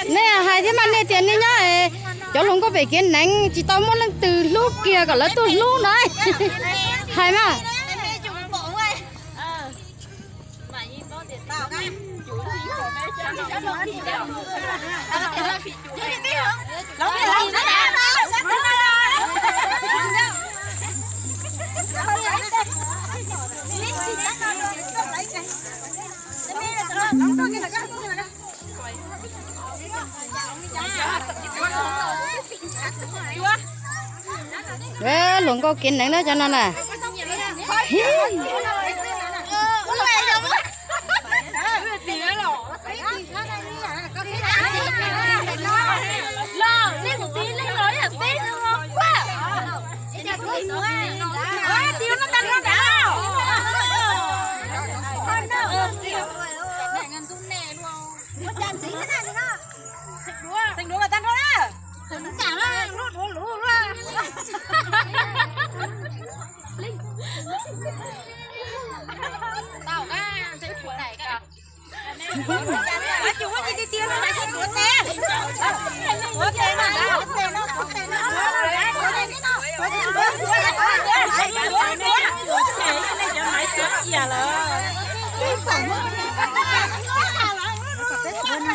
Nej hais thiab mas nej tias nej nyob cov hluas nkauj pem kev neev tsis tau muaj leej twg hlub kiag kom lawv tuaj hlub no. Hais mas. Hluas nkauj kev neev na cov no na.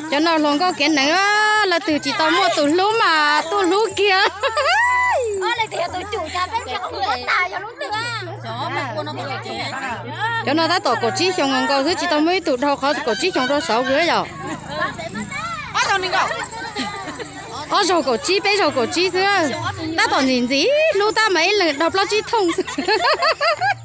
Cov no hluas nkauj kev neev, leej twg tsis tau muaj tus hlub mas tuaj hlub kiag. Cov no tab tom kaum tsib xyoos nkaus xwb, tsis tau muaj ib tug dhau qhov kaum tsib xyoos rau saud kiag yom. Ob zaug kaum tsib, peb zaug kaum tsib xwb, tab tom ntxim ntxim hlub tab mas ib leeg dhau plaub tsib thooj xwb.